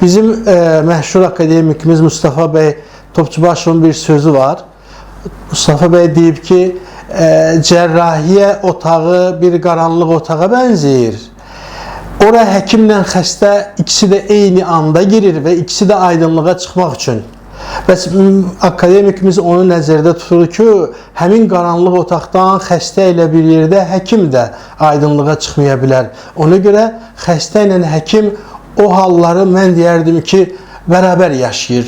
Bizim məşhur akademikimiz Mustafa bəy Topçubaşovun bir sözü var. Mustafa bəy deyib ki, cərrahiyyə otağı bir qaranlıq otağa bənzəyir. Ora həkimlə xəstə ikisi də eyni anda girir və ikisi də aydınlığa çıxmaq üçün. Bəs akademikimiz onu nəzərdə tutur ki, həmin qaranlıq otaqdan xəstə ilə bir yerdə həkim də aydınlığa çıxmaya bilər. Ona görə xəstə ilə həkim o halları mən deyərdim ki, bərabər yaşayır.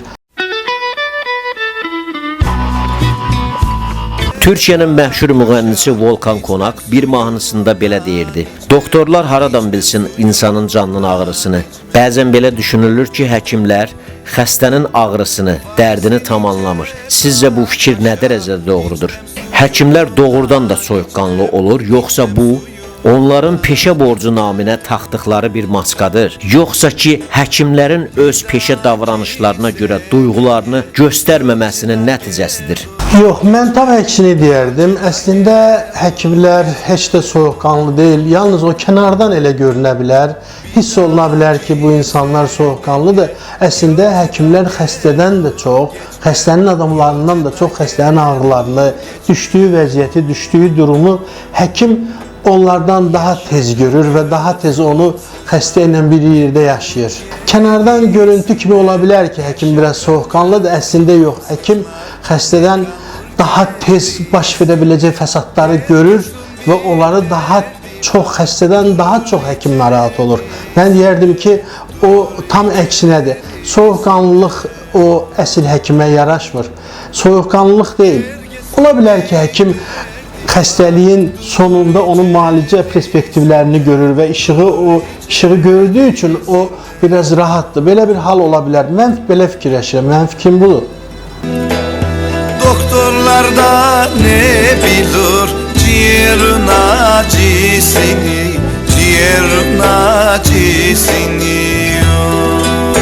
Türkiyənin məşhur müğənnisi Volkan Konak bir mahnısında belə deyirdi: Doktorlar haradan bilsin insanın canının ağrısını? Bəzən belə düşünülür ki, həkimlər xəstənin ağrısını, dərdini tam anlamır. Sizcə bu fikir nə dərəcədə doğrudur? Həkimlər doğrudan da soyuqqanlı olur, yoxsa bu onların peşə borcu naminə taxdıqları bir maskadır? Yoxsa ki, həkimlərin öz peşə davranışlarına görə duyğularını göstərməməsinin nəticəsidir? Yox, mən tam əksini deyərdim. Əslində həkimlər heç də soyuqqanlı deyil. Yalnız o kənardan elə görünə bilər. Hiss oluna bilər ki, bu insanlar soyuqqanlıdır. Əslində həkimlər xəstədən də çox, xəstənin adamlarından da çox xəstənin ağrılarını, düşdüyü vəziyyəti, düşdüyü durumu həkim onlardan daha tez görür və daha tez onu xəstə ilə bir yerdə yaşayır. Kənardan görüntü kimi ola bilər ki, həkim biraz soyuqqanlıdır. Əslində yox. Həkim xəstədən daha tez baş verə biləcək fəsadları görür və onları daha çox xəstədən daha çox həkim narahat olur. Mən deyərdim ki, o tam əksinədir. Soyuqqanlılıq o əsl həkimə yaraşmır. Soyuqqanlılıq deyil. Ola bilər ki, həkim xəstəliyin sonunda onun müalicə perspektivlərini görür və işığı gördüyü üçün o biraz rahatdır. Belə bir hal ola bilər. Mən belə fikirləşirəm. Mənim fikrim budur. Doktorlar da ne bilir ciğerin acısını, ciğerin acısını.